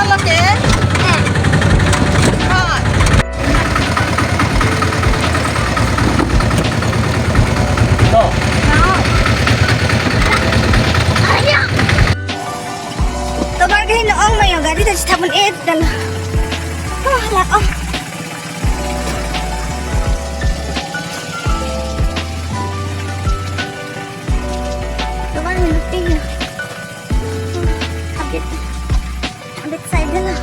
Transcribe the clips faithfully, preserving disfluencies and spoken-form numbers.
Okay. Hot. Tovar ke hin ong mayo, gari ta chithamun et dal. Oh, la ong. Tovar hin pi ya. Habit. Habit side la.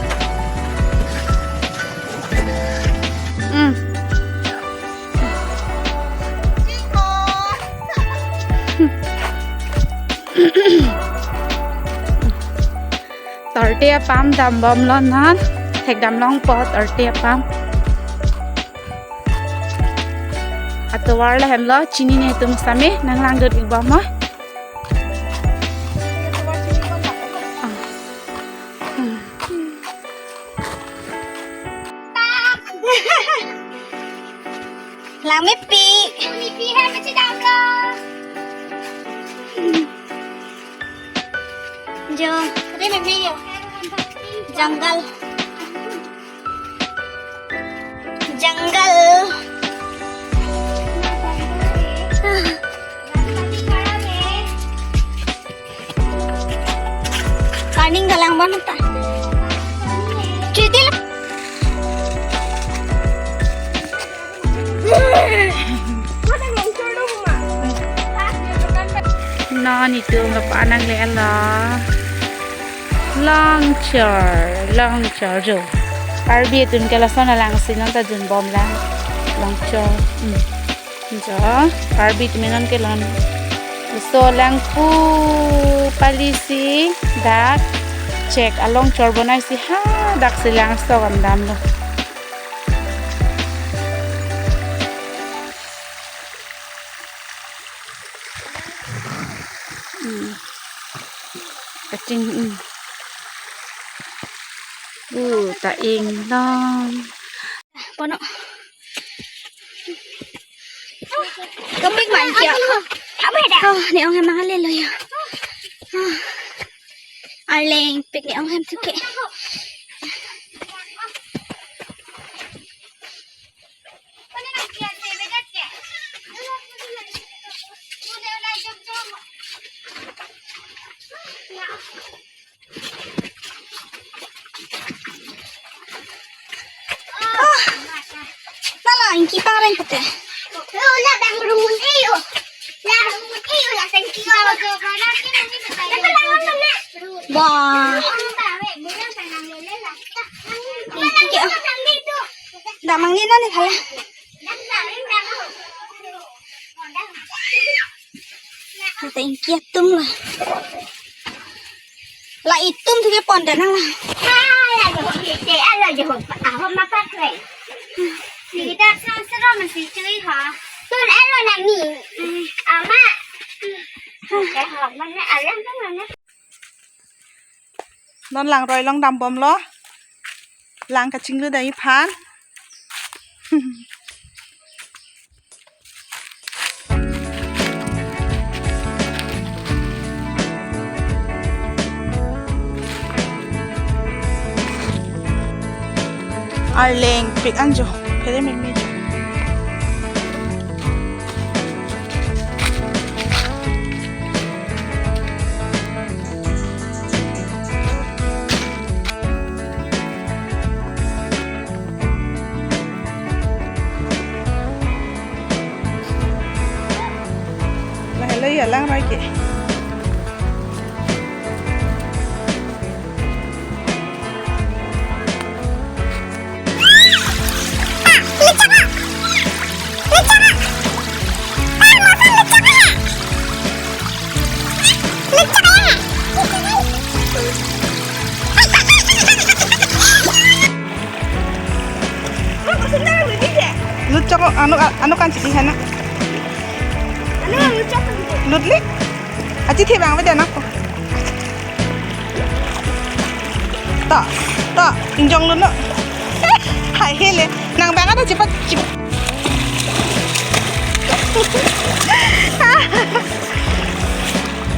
Hmm. Torte apam dambomlo non, thekdam longpo torte apam. Atovar lahenlo, chinine tum same, nang langdut ikbom mo. Ah. Hmm. Langmepi. Langmepi hai machidamlo. Jo. Ada meme ya. Jungle. Jungle. Turning galang mana ta? Cuti lah. Non itum kapanang le ala. Longchor, longchor jo. Karbi atum ke lason alang si non ta junbom lang. Longchor. Hmm. Jo, Karbi atum non kelon. So lang pu pali si dak chek alongchor bonai si hadak si langso kam damlo. Hmm. Kaching, hmm. Uh, ta inglong. Pono. Kapik man siya. Apa ya? Oh, ne-ong hem mangalelo ya. Oh. Arleng, pik ne-ong hem tuke. Oh. Lala, ingki pareng kete. Lo, la bang rungun iyo. La rungun iyo, la tangki iyo. Wah. Ingki ke, ah. Damang ni nani khala. Kata ingki atum la. La itum tuke pon danang la. Hala, jahon ite, alo jahon, ahom mapak le. Ni kita sang sero masih cui ha. Tun alo nang ni. Ama. Jahon mana alam tu mana? Non langroi along dambomlo. Lang kachinglu dai aphan. Arleng pik anjo, phere meme jo. Lahelo ya langroi ke. Lut chok, ano, ano kan chili hana. Ano, lut chok. Lut li. Achi the bang beda nako. To, to, ingjong luno. Hai hele, nang bang ada cepat, cepat.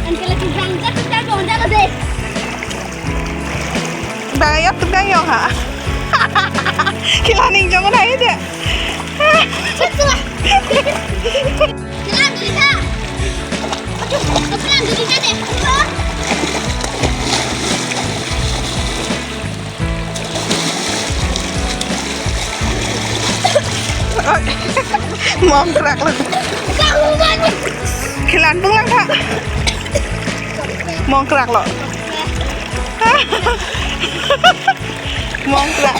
Uncle lagi berangkat, kita dong jalan deh. Bayat tu kayo ha. Kila ning jong na ide. Kila dili ta. Aduh, kila dili ta de. Oi. Mongkrak lo. Kila pung lang tha. Mongkrak lo. Mongkrak.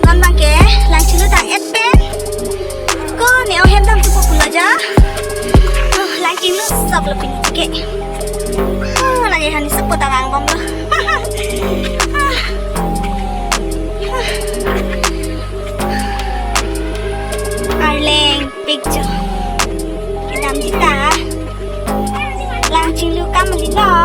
Non bangke, Langchinglu tang-et pen. Ko ne o hem dam tu populo ja. Oh, Langchinglu sop lo pin ke. Oh, lagi hani sop potang angbong lo. Arleng picture. Kedam sita. Langchinglu kam lilo.